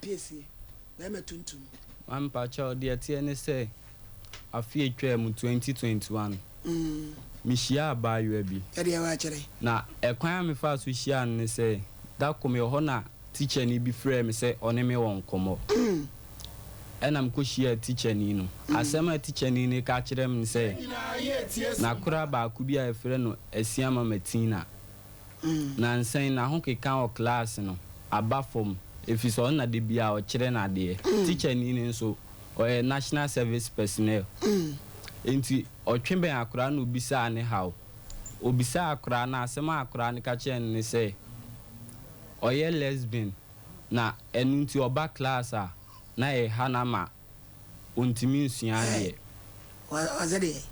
Apiesie, bɛrima tuntum. Maame mpakyɛw, deɛ ɛteɛ ne sɛ, afe a etwaa mu, 2021, mihyiaa abaayewa bi. Ɛdeɛ wakyerɛ. Na ɛkwan a mefaa so hyiaa no ne sɛ, da koro mewɔ hɔ na tikyani bi frɛɛ me sɛ ɔne me wɔ nkɔmmɔ. Ɛnna mekɔhyiaa tikyani no. Asɛm a tikyani no ka kyerɛɛ me ne sɛ, n'akora baako bi a wɔfrɛ no Asiamah Matina, Nnansa yi, n'ahokeka wɔ klaase no aba fam efisɛ ɔno na da biara ɔkyerɛ no adeɛ. Tikyani no nso, ɔyɛ National Service Personnel. Enti ɔtwe bɛn akwadaa no na obisaa ne haw. Obisaa akwadaa no a, asɛm a akwadaa no ka kyerɛɛ no ne sɛ, ɔyɛ lesbian na ɛno nti ɔba klaase a, na ɛha no ama ɔntumi nsua adeɛ. Ɔse deɛ?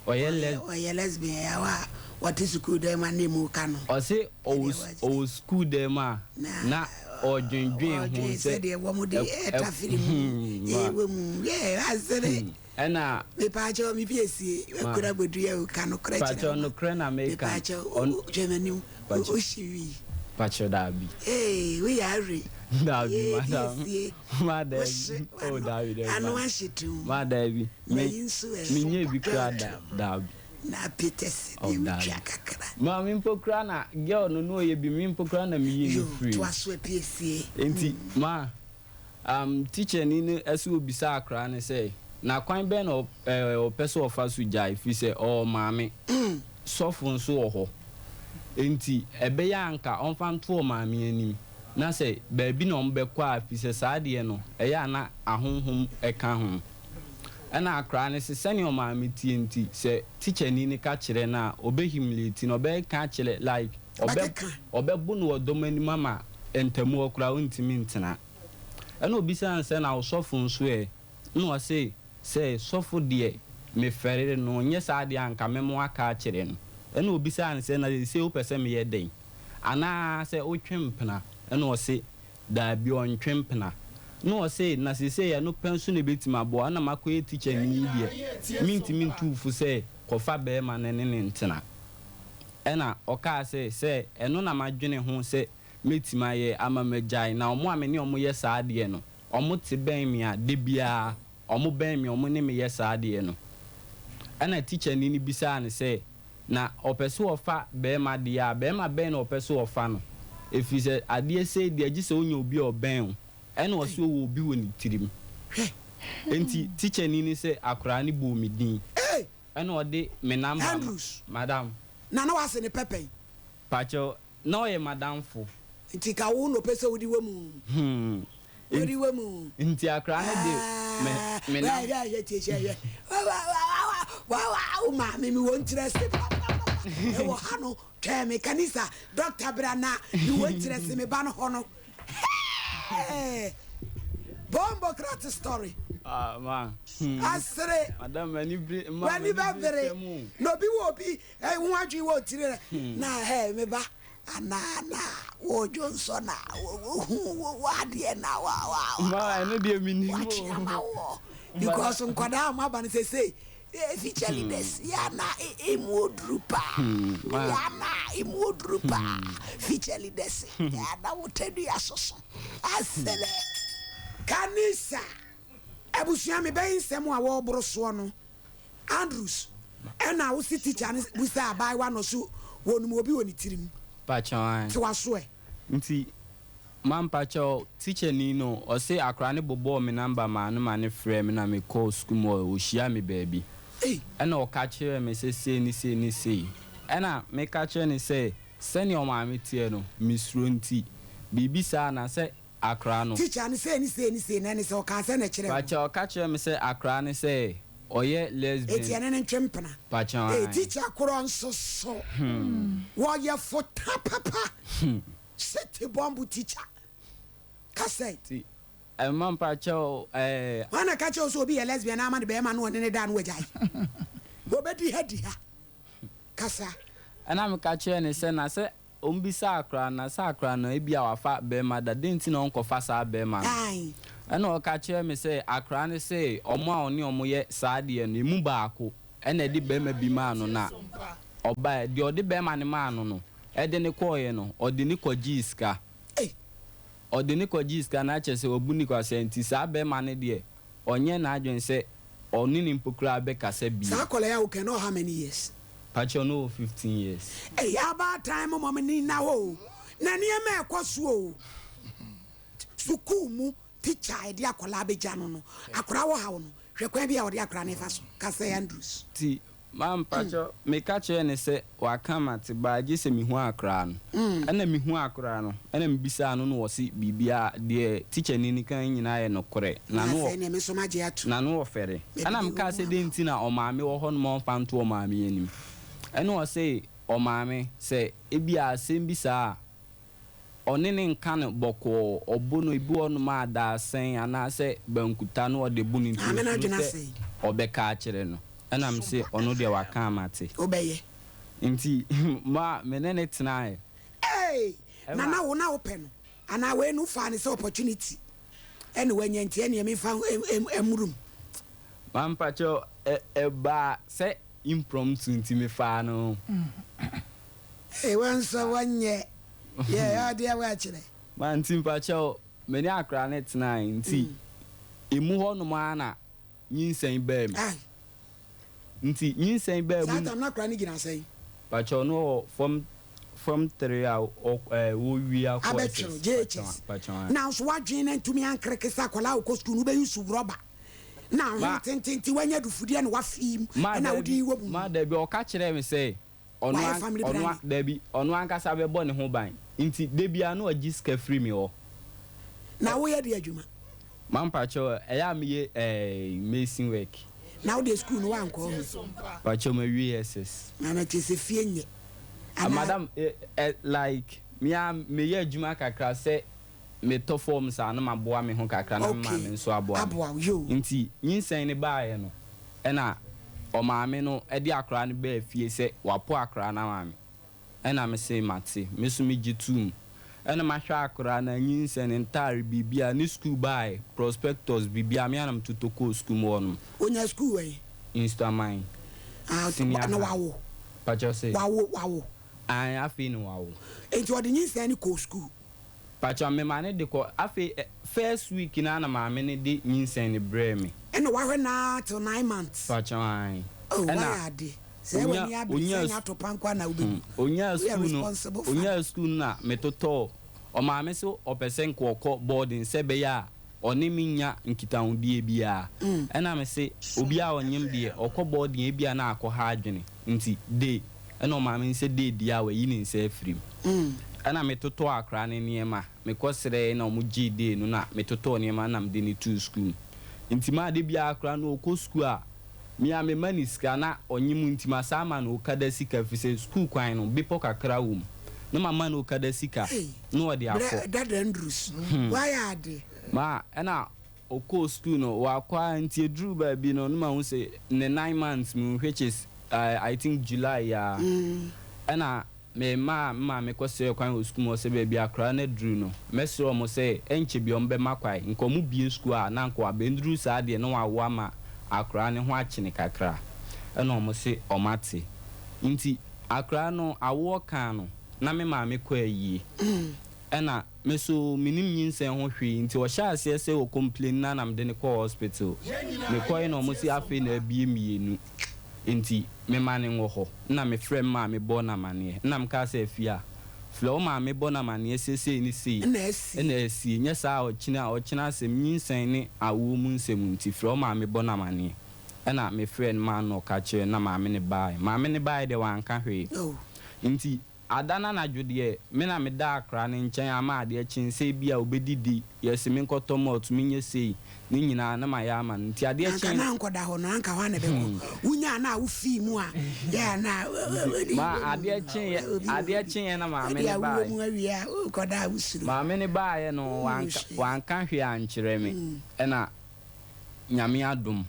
Ɔyɛ les. Ɔyɛ lesbian yɛ a wɔte sukuu dan mu a na emu ka no. Ɔse ɔwɔ sukuu dan mu a na ɔdwendwen ho sɛ. Sɛdeɛ wɔn de ɛtafiri mu ɛwɔ mu yɛ asere. Ɛna. Mepaakyɛw me piesie wakura bodua o ka nokorɛ kyerɛ Pakyɛw nokorɛ na meka. Mepaakyɛw hwɛ m'anim wohye wii. Pakyɛw daabi. Ee woyɛ awe. Daabi madam. Ma daabi. Oh daabi daabi. Ano ahye tum. Ma daabi. Me me nye bi kura da daabi. Na Peters deɛ wotwa kakra. Ma me mpo kura na girl no no ɔyɛ bi me mpo kura na me yi no free. Yo toa so apiesie. Nti ma um teacher ni no ɛsɛ obisa akora no sɛ na kwan bɛn na ɔpɛ sɛ ɔfa so gyae firi sɛ ɔwɔ maame sɔfo nso wɔ hɔ nti ɛbɛyɛ a anka ɔmfa nto ɔmaame anim. Na sɛ baabi na wɔbɛkɔ a, ɛfiri sɛ saa adeɛ no, ɛyɛ a na ahonhom ka ho. Ɛna akwadaa no se sɛdeɛ ɔmaame teɛ nti, sɛ tikyani no ka kyerɛ no a, ɔbɛ humiliate no, ɔbɛka akyerɛ like ɔbɛ ɔbɛbo no wɔ dɔm anim ama ntamu hɔ koraa ɔntumi ntena. Ɛna ɔbisaa no sɛ na wo sɔfo nso ɛ? Ɛna ɔse sɛ sɔfo deɛ mefɛre no, nyɛ saa deɛ a anka mɛma waka akyerɛ no. Ɛna ɔbisaa no sɛ na seisei wopɛ sɛ meyɛ dɛn? Anaa sɛ wotwe mpena? Ɛna ɔse, Daabi, ɔntwe mpena. Ɛna ɔse, Na seesei ɛno pɛ nso na ɛbɛtumi aboa wo, na makɔyɛ tikyani yi deɛ, mentumi ntu wo fo sɛ kɔfa barima no ne no ntena. Ɛna ɔkaa sɛ, Sɛ ɛno na madwene ho sɛ mɛtumi ayɛ ama magyae, na wɔn a me ne wɔn yɛ saa adeɛ no, wɔte bɛn me a, da biara wɔbɛn me, wɔne me yɛ saa adeɛ no. Ɛna tikyani no bisaa no sɛ, Na ɔpɛ sɛ ɔfa barima deɛ a, barima bɛn na ɔpɛ sɛ ɔfa no? Ɛfiri sɛ adeɛ sei deɛ, gye sɛ wonya obi a ɔbɛn wo. Ɛna ɔse ɔwɔ obi wɔ ne tirim. Hwɛ! Enti tikyani no sɛ akoraa no bɔɔ me din. Ei! Ɛna ɔde me number ma. Andrews. Madam. Na na w'ase ne pɛpɛn. Pakyɛw, Na ɔyɛ m'adamfo. Nti ka wo na ɔpɛ sɛ wode wɔ mu. Hmm. Wode wɔ mu. Nti akora no de me me nam. Hwɛ hwɛ tie hwɛ hwɛ. Wa wa wo maame mi wɔ nkyerɛ se papapapa. Ɛwɔ ha no twɛn me kanisa doctor bra na mi wɔ nkyerɛ se me ba no hɔ no. Hey! Bombo krat story. Ah ma. Hmm. Asere. Madam mani bere ma mani bere. Na obi wɔ obi Ho adwene wɔ tiri rɛ na hɛ me ba anaa na wɔdwo nsɔ na wohu wo adeɛ na wa wa wa ɛno deɛ menim watwe ama wɔ because nkwadaa a moaba no sesei future leaders yɛ na emu oduru paa yɛ na emu oduru paa future leaders yɛ na wotadua soso asɛlɛ kanisa abusua mebɛyi nsɛm a wɔboro soɔ no Andrews, Ɛna wo se teacher no busaa abaayewa no so wɔnim obi wɔ ne tirim. Pakyɛw ae. Te w'aso ɛ. Nti ma mpakyɛw teacher ni no ɔse akora no bobɔɔ me number maa no ma no frɛɛ me na me kɔɔ sukuu mu hɔ ɔhyiaa me baabi Ei. ɛna ɔka kyerɛɛ me sɛ sei ne sei ne sei ɛna me ka kyerɛɛ no sɛ sɛnea ɔmaame teɛ no me suro nti biribi saa na sɛ akora no. Teacher no sei ne sei ne sei na ɛne sɛ ɔkaa sɛ na ɛkyerɛ wo. Pakyɛ ɔka kyerɛ me sɛ akora no sɛ ɔyɛ lesbian. Eti ɛne no ntwe mpena. Pakyɛ Ee ae. teacher korɔ nso so wɔyɛ fota papa city bomb teacher ka sɛn. Ti ɛma mpakyɛw ɛɛ. Hwan na ɛka kyerɛ wo sɛ obi yɛ lesbian na ama no bɛɛma na ɔne no da na wagyae? Obedi ha di ha. Kasa. Ɛna meka kyerɛɛ no sɛ na sɛ Ɔmbisaa akora no, na sɛ akora no ebia wafa bɛɛma da, dɛn nti na ɔnkɔfa saa bɛɛma no? Ɛna ɔka kyerɛɛ me sɛ akora no se ɔmo a ɔne ɔmo yɛ saa adeɛ no, emu baako na ɛde bɛɛma bi maa no na ɔbaeɛ. Deɛ ɔde bɛɛma no maa no no, ɛde no kɔeɛ no, ɔde no kɔgyee sika. Ɔde no kɔgyee sika no, na kyerɛ sɛ wabu no kwasea nti saa bɛrima no deɛ, ɔnyɛ n'adwene sɛ ɔne no mpo koraa bɛkasa bio. Saa akwadaa yi a woka yi, na ɔwɔ how many years? Pakyɛw, na ɔwɔ 15 years. Ei abaatan mo mom ani nna hɔ o na nneɛma ɛkɔ so o sukuu mu teacher a yɛde akwadaa bɛgya no no akwadaa wɔ haw no hwɛ kwan bi a wɔde akwadaa no fa so ka sɛ Andrews. Nti ma mpakyɛw meka kyerɛɛ no sɛ waka mate baa gye sɛ mehu akwadaa no ɛna mehu akwadaa no ɛna mebisaa no na ɔse biribiara deɛ teacher ni no kan nyinaa yɛ nokorɛ na Na no afei neɛ me nso magye atum. na no ɔfɛre Mede ɛna deɛ mekaa ɔhu sɛ ama dɛn wo. nti na ɔmaame wɔ hɔ nom a ɔmfa nto ɔmaame anim ɛna ɔse ɔmaame sɛ ebia asɛm bi saa a ɔne no nka no bɔkɔɔ, ɔbo no, ebi wɔ hɔnom a dadesɛn anaasɛ bankuta na ɔde bo no nti Maame no ɔsuro adwene sɛ asɛe. ɔbɛka akyerɛ no. Ɛna mese ɔno deɛ waka a mate. Wobɛyɛ. Nti ma me ne no tenaeɛ. Eei! Ɛma. Nana wo na wopɛ no anaa wei no wofaa no sɛ opportunity ɛna wanya nti ɛneɛ memfa mmuru mu. Mampakyɛw, ɛbaa sɛ impromptu nti mefaa no. Ee wo nso wo nyɛ yɛ ɔdeɛ wo akyerɛ. Ma nti mpakyɛw me ne akora no tenae nti emu hɔ nom ara na nyinsɛn baa mu. Ai. Nti nyinsɛn baa mu Saa no. tam no akora no gyina sɛn? Mpakyɛw no wɔ fam fam tre a ɔ ɛɛ wɔwie akɔ Abɛtwerɛ SS JHS mpakyɛw mpakyɛw ae. Nanso w'adwene no antumi ankreke sɛ akwadaa a ɔkɔ sukuu no wobɛ use rɔba na ahwene Ma tenten nti wanya adufudeɛ na wafii mu ma ɛna wode daabi wɔ mu ma no. daabi ɔka kyerɛɛ me sɛ Ɔno Wayɛ an family ɔno planning. an dabi, ɔno ankasa bɛbɔ ne ho ban. Nti da biara na ɔgye sika firi me hɔ. Na Ɛ. woyɛ deɛ adwuma? Ma mpakyɛw, ɛyɛ a meyɛ ɛɛ mason work. Na wo deɛ school no woankɔ ho? Mpakyɛw mawie SS. Na na kyerɛ sɛ fie nyɛ Ah anaa? madam ɛ ɛ like me ara meyɛ adwuma kakra sɛ metɔ fɔm saa na maboa me ho kakra na me Okay, maame nso aboa me. aboa wo, yoo. Nti nyinsɛn no baeɛ no ɛna ɔmaame no de akwadaa no baa fie sɛ wapo akwadaa no ama me. Ɛna me se mate, me nso megye toom. Ɛna mahwɛ akwadaa no, anyinsɛn, ne ntaare, biribiara, ne sukuu bag, prospectus, biribiara, me ara na metotɔ kɔɔ sukuu mu hɔnom. Ɔnya sukuu wɛn? Nsuaman Ah, Senior na High. wawo? Pakyɛ se? Wawo, wawo. Ae, afei na wawo. Nti ɔde nyinsɛn no kɔɔ sukuu? Pakyɛw me ma no de kɔ afei ɛ first week no ara na maame no de nyinsɛn no brɛɛ me. Ɛna wahwɛ no ara till 9 months. Pakyɛw ae Oh ɛna wayɛ ade. Sɛ onya w'ani abere onyaa sɛ nyɛ atopa nko ara na hmm wobɛbu. onyaa Woyɛ school no responsible father. onyaa school no na me totɔɔ ɔmaame se ɔpɛ sɛ nka ɔkɔ boarding sɛ ɛbɛyɛ a ɔne me nnya nkitahodie biara ɛna me se obi a ɔnyem deɛ ɔkɔ boarding ebia na akɔ ha adwene nti day ɛna ɔmaame no sɛ day deɛ a wayi ne nsa afiri mu ɛna me totɔɔ akora no nneɛma me kɔ srɛɛ na ɔmo gyee day no na me totɔɔ nneɛma na mede no too school mu nti maa da biara akora no ɔkɔ school a me a me ma no sika na ɔnyem nti ma saa ma no okada sika fisɛ school kwan no bepɔ kakra wɔ mu na ma ma no okada sika Ei na ɔde akɔ. brɛ Dada Andrews wayɛ ade. Ma ɛna ɔkɔɔ school no wakɔ ara nti ɛduruu baabi no na mahu sɛ ne 9 months mu which is I think July yi ara ɛna me maa me maame kɔsrɛɛ kwan wɔ school mu hɔ sɛ baabi a akwadaa no aduru no mɛsrɛ wɔn sɛ ɛnkyɛ biara wɔbɛma kwan nka wɔn bue school a na anka wabɛnduru saa deɛ na wawo ama akwadaa no ho akyene kakra ɛna wɔn se wɔn ate nti akwadaa no awoɔ kaa no na me maame kɔ ayie ɛna Me so menim nyinsɛn ho hwee nti ɔhyɛɛ aseɛ sɛ ɔ complain no a na mede no kɔɔ hospital. Mekɔe na ɔmo se afei na abue mmienu nti mema no nwɔ hɔ. Nna me frɛ me maame bɔɔ no amaneɛ. Nna mekaa sɛ Afia, frɛ wo maame bɔ no amaneɛ sɛ sei ne sei Nna asie. na asie nyɛ saa a ɔkyena ɔkyena asɛm nyinsɛn ne awoɔ mu nsɛm nti frɛ wo maame bɔ no amaneɛ. Ɛna me frɛɛ no maa no na ɔka kyerɛɛ no na maame no baaɛ. Maame no baaɛ deɛ wanka hwee Oh. nti Ada no anadwo deɛ, me na meda akora no nkyɛn ama adeɛ kye, sɛ ebia ɔbɛdidi, yɛse menkɔtɔ malt, menyɛ sei, ne nyinaa na mayɛ ama no. Nti adeɛ Anka kyee na ankɔda hɔ no, anka hwan na ɛbɛkɔ? Wonyaa no a wofii mu a, yɛ a na Nti ma adeɛ kyeeɛ, adeɛ kyeeɛ na maame wode no awoɔ baeɛ. mu awie a, wokɔda a wosuro. Maame no baeɛ no, Wonhu wanka, hwee. wanka hwee ankyerɛ me. Ɛna Nyame adom,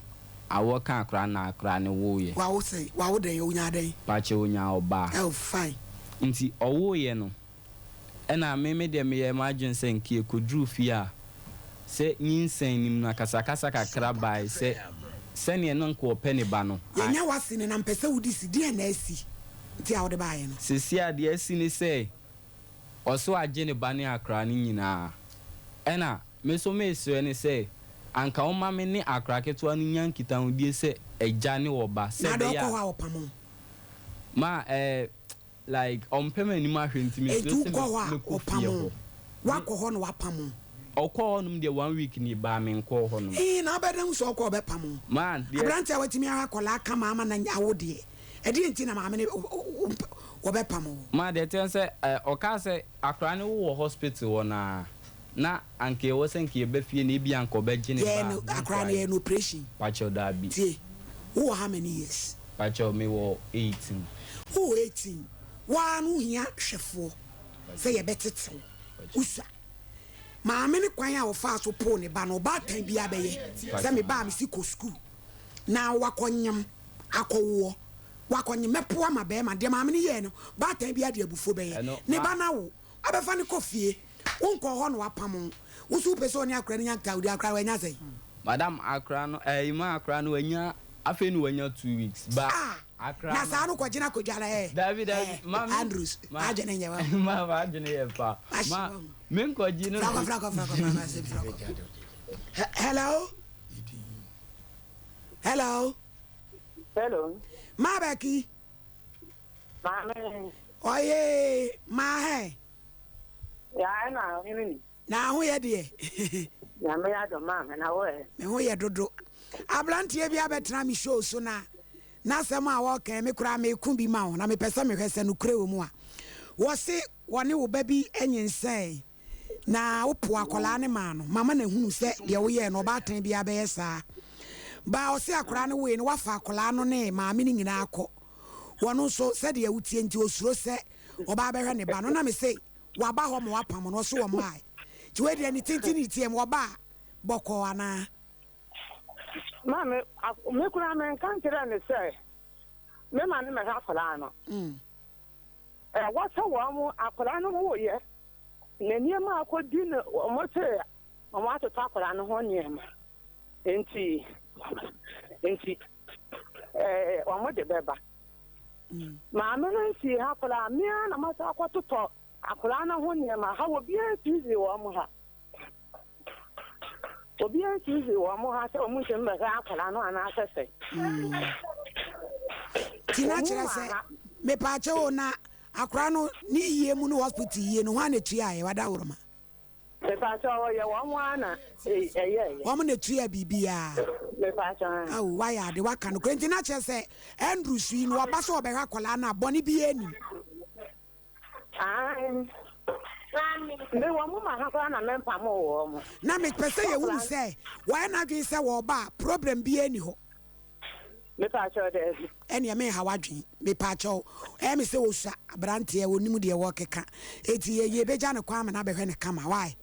awoɔ kaa akora na akora no woeɛ. Wawo sɛn? Wawo dɛn? Onyaa dɛn? Pakyɛ onyaa ɔbaa. Oh fine. Nti ɔwoeɛ no, ɛna me me deɛ meyɛɛ m'adwene sɛ nka yɛkɔduru fie a, sɛ nyinsɛn no mu no akasakasa kakra baeɛ sɛ sɛdeɛ na nka ɔpɛ ne ba no, a. Yɛanya w'asene na mpɛ sɛ wode si, deɛn na asi nti a wode baeɛ no? Seesei a deɛ asi ne sɛ, ɔse wagye ne ba ne akora no nyinaa. Ɛna me nso mesrɛ no sɛ anka ɔmma me ne akora ketewa no nya nkitahodie sɛ agya ne ɔba sɛ Na deɛ ɛbɛyɛ ɔkɔ hɔ a a ɔpamo wo? Ma ɛɛ like ɔmpɛ m'anim ahwɛ nti mesrɛ Enti sɛ wokɔ hɔ a mɛkɔ fie ɔpamo wo? hɔ. Me Woakɔ hɔ na wapamo wo? Ɔkɔɔ hɔnom deɛ one week nie baa menkɔɔ hɔnom. Ee na wobɛdɛn hu sɛ ɔkɔ a ɔbɛpamo wo? Ma deɛ. Aberanteɛ a watumi ahwɛ akwadaa kama ama no awo deɛ, ɛdeɛn nti na maame no wɔbɛpamo wo? Ma deɛ ɛteɛ ne sɛ ɔkaa sɛ Akora no wowɔ hospital hɔ no ara na anka ɛwɔ sɛ nka yɛba fie na ebia anka ɔbɛgye ne Yɛyɛ ba no a akora no yɛyɛ no operation. Pakyɛw daabi. Tie, wowɔ how many years? Pakyɛw me wɔ 18. Wowɔ 18, wo ara no wohia hwɛfoɔ sɛ yɛbɛtete wo, wosua. Maame no kwan a ɔfaa so poo ne ba no ɔbaatan biara bɛyɛ sɛ me ba a mesi kɔ sukuu na wakɔ nyem akɔ woɔ wakɔ nyem mɛpo ama bɛɛma deɛ maame no yɛɛ no baatan biara de abufuo bɛyɛ ne ba no awo abɛfa no kɔ fie wonkɔɔ hɔ na wapamo wo wo so wopɛ sɛ ɔne akora no nya nkitahodie akora no wanya sɛn? Madam akora no ɛɛ ma akora no wanya afei na wanya 2 weeks ba Ah akora na no. saa no kɔgyina kɔdware ɛɛ Dabi dabi ɛɛ ma me Andrews ma adwene nyɛ wahu. ma m'adwene yɛ pa Wahye ma wahu. me nkɔgye no Fra kɔ fra kɔ fra kɔ fra kɔ asɛm fra kɔ. Hello hello. Hello. Maa Becky. Maame. Ɔye maa hɛ. Ya ɛna ɔhene ni. Na ho yɛ deɛ. Nyame adom maame na wo ɛ. Me ho yɛ dodo. Abranteɛ bi abɛtena me show so na n'asɛm a wɔka me koraa meko bi ma wo na mepɛ sɛ mehwɛ sɛ nokorɛ wɔ mu a. Wɔse wɔne wo ba bi nyinsɛn na wopo akwadaa no maa no. Mama na hunu sɛ deɛ woyɛɛ no ɔbaatan biara bɛyɛ saa. Baa ɔse akwadaa no woe no wafa akwadaa no ne maame no nyinaa kɔ. Wɔno nso sɛdeɛ wotie nti osuro sɛ ɔbaa bɛhwɛ ne ba no na me se waba hɔ ma wapam no ɔse ɔmmae. Nti wei deɛ ne tenten ne tiam ɔba a bɔkɔɔ anaa? Maame, me koraa menka nkyerɛɛ no sɛ mema no mmɛhwɛ akwadaa no. Ɛwɔ sɛ wɔn akwadaa no woeɛ na nneɛma a akɔdi no wɔn se wɔn atotɔ akwadaa no ho nneɛma nti nti ɛɛ wɔn de bɛba. Maame no nsii ha koraa me ara na masa akɔtotɔ akwadaa no ho nneɛma ha obiara nsisi wɔn ha. Obiara nsisi wɔn ha sɛ wɔn ntumi bɛhwɛ akwadaa no anaasɛ sɛ. Ti na kyerɛ sɛ mepaakyɛ o na akwadaa no ne yie mu ne hospital yie no hwan na etua yɛ wada woroma. Mepaakyɛ ɔyɛ wɔn ara na ɛyɛ. Wɔn na etua biribiara. Mepaakyɛ. Awo wayɛ ade waka no kora nti na kyerɛ sɛ Andrew sui no ɔba sɛ ɔbɛhwɛ akwadaa no a bɔne bi anim. Ayi. Me wɔn mu ma ha koraa na mɛmpa mo wɔ mo. Na mepɛ sɛ yɛhunu sɛ wɔyɛ n'adwene sɛ wɔba a problem biara ni hɔ. Mepaakyɛ daabi. Ɛneɛ menha w'adwene mepaakyɛw ɛyɛ me sɛ wɔsua aberanteɛ wɔnim deɛ wɔkeka eti yɛ yɛbɛgya ne kwan ma no abɛhwɛ ne kama why.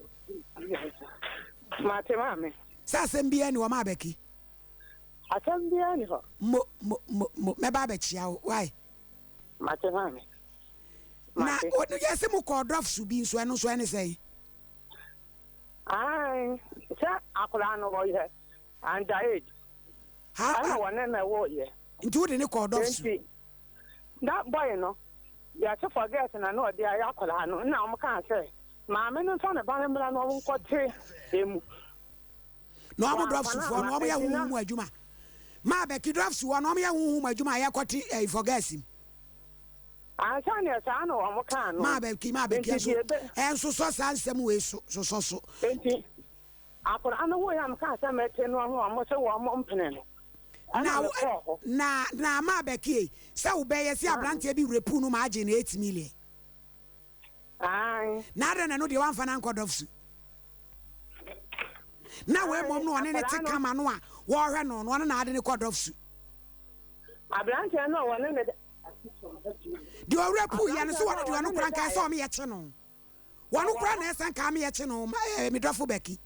Mate maame. Sɛ asɛm biara ni wɔn abɛki. Asɛm biara ni hɔ. Mo mo mo mo mɛba abɛkyia wo why. Mate maame. Na yɛsɛ mo kɔɔ dɔfso bi nso ɛno nso ɛne sɛn. Ayi sɛ akwadaa no ɔyɛ under age. Ɛna wɔne na ɛwɔ yɛ. Nti wode ne kɔɔ dɔfso. Nti na boy no yɛte forget na na ɔde ayɛ akwadaa no na wɔn kaa sɛ maame no nfa ne ba no mmra na wɔn nkɔte emu. Na wɔn dɔfsofoɔ no wɔn yɛ huhu mu adwuma maa bɛki dɔfso no wɔn yɛ huhu mu adwuma a yɛkɔte ɛyi forget mu. Ansa na saa na wɔn kaa no. Maa bɛki maa bɛki nso ɛnso sɔ saa nsɛm wei so sosɔ so. Nti akwadaa no wo yam kaa sɛ mɛte no ho wɔn sɛ wɔn mpene no. Na na na maa bɛki sɛ wobɛyɛ sɛ aberanteɛ bi rape no ma agye no 8 million. Ayi. Na adɛn na no deɛ wamfa no ankɔ dɔfso na wei mmom no ɔne ne te kama no a wɔrehwɛ no no ɔne na ade ne kɔ dɔfso. Aberanteɛ no a wɔne ne. Deɛ ɔwerɛ pu yɛ no sɛ wɔne deɛ ɔno kora nkae sɛ ɔmeyɛ kye no wɔno kora na ɛsɛ nka meyɛ kye no me dɔfo bɛki.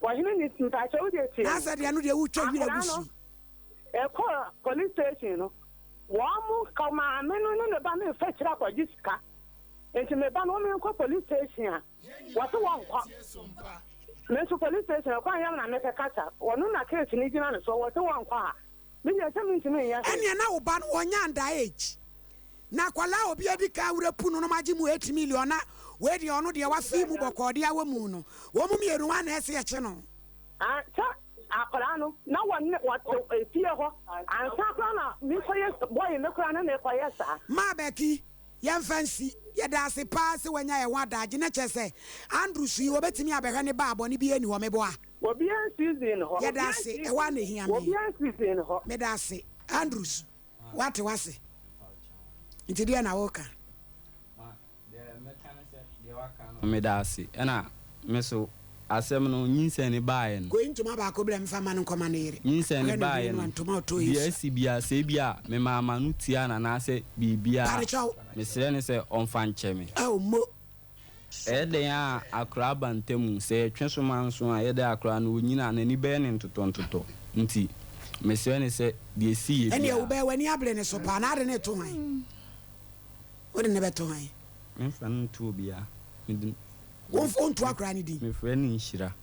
Wɔhene ne mpakyɛ wo deɛ tie. Na sɛ deɛ no deɛ wotwa wira gu si. Ɛkɔ police station no wɔn mo ka maame no ne ne ba no nfa kyerɛ akɔgye sika nti me ba no wɔn nkɔ police station a wɔte wɔn nkɔ me nso police station ɛkɔ anyam na mɛkɛ kasa wɔn na case ne gyina ne so wɔte wɔn nkɔ a me deɛ sɛ me ntumi nyɛ. Ɛnneɛ na wo ba no wɔnya under age. Na akwadaa a obi adi kan awura pu no no magye mu 8 million na wei deɛ ɔno deɛ wafi mu bɔkɔɔ de awɔ mu no, wɔn mu mmienu hwan na ɛsɛ yɛkye no? Ah, sɛ akwadaa no na wɔne wɔte efie hɔ ansa koraa na mekɔyɛ bɔyi no koraa ne na ɛkɔyɛ saa. Maa Becky, yɛmfa nsi. Yɛda ase paa sɛ wanya yɛn ho adagye na kyerɛ sɛ Andrew so yi wɔbɛtumi abɛhwɛ ne ba a bɔne biara nni hɔ, meboa? Obiara nsi hɔ. Yɛda ase, ɛhɔ ara na ɛhia me. Obiara nsi hɔ. Meda ase. Andrews, woate w'ase? Nti deɛ na woka? Meda ase. Ɛna me so asɛm no nyinsɛn ne baeɛ no. Kɔyi ntoma baako brɛ mfa ma no nkɔma ne yere. Nyinsɛn ne Ɔyɛ ne baeɛ hwene no no, a ntoma a ɔtɔ yi deɛ sua. asi biara, sɛ ebi a memaa m'ano tua no anaasɛ biribiara, Parekyɛw. mesrɛ no sɛ ɔmfa nkyɛ me. Ao mo. Ɛyɛ dɛn a akora aba ntamu? Sɛ yɛtwe so manso a, ɛyɛ dɛn akora no ɔnyini a n'ani bɛyɛ no ntotɔntotɔ? Nti mesrɛ no sɛ deɛ ɛsiiɛ Ɛnneɛ biara. wobɛyɛ w'ani abere ne so paa na ade no reto hwan? Wode no bɛto hwan? Memfa no nto obiara. Mede. Wonto akora no din? Mefrɛ no Nhyira.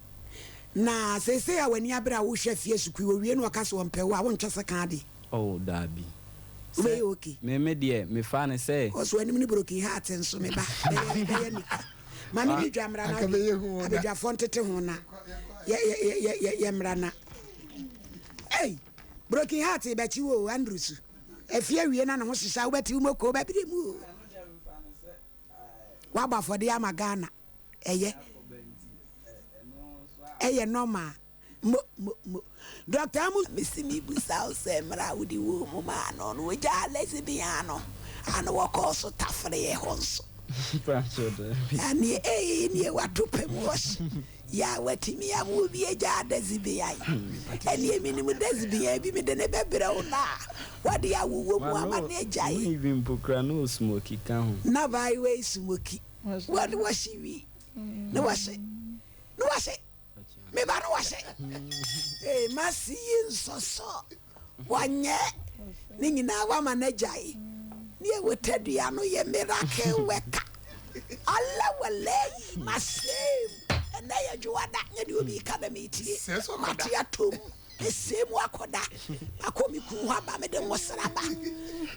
Na seesei a w'ani abere a wohwɛ afie sukuu yi, wɔwie na wɔka sɛ wɔmpɛ wo a, wontwa sekan ade? Oh, daabi. Sɛ Wobɛyɛ okay? me me deɛ, mefa no sɛ. Ɔso anim ne broken heart nso, me ba. Bɛyɛ, bɛyɛ nika. Ma me di dwa mmra na Anka bɛyɛ hu o na. abadwafoɔ ntete ho na yɛ, yɛ, yɛ, yɛ, yɛ, yɛ mmra na. Ei, broken heart bɛkye wo o, Andrews. Afie awie na ne ho hyehye a, wobɛte wo moko bɛbrɛ mu o. Woabɔ afɔdeɛ ama Ghana. Ɛyɛ. Ɛyɛ normal. Mo, mo, mo. Doctor Amu. Mese mebisa wo sɛ mmerɛ a wode woo mu maa no no wogyaa lesbian no ana wɔkɔɔ so tafereɛ hɔ nso? Ɛneɛ ei neɛ wato pɛ mu ɔhye yɛ a watumi ama obi agyaa lesbian ɛneɛ menim lesbian bi mede no bɛbrɛ wo na wɔde awowɔ mu ama no agyae. Na baayewa yi smoki wɔde wɔhye wi na wɔhye na wɔhye. Me ba no wɔhyɛ ee masi yi nsɔsɔ wɔnyɛ ne nyinaa wama no agyae ne ɛwɔ tadua no yɛ miracle worker ala walayi masɛm ɛnɛ yɛ dwoada nyɛ deɛ obi ka na metie mate atom mesɛm akɔda makɔ me kun hɔ aba mede nwosra ba.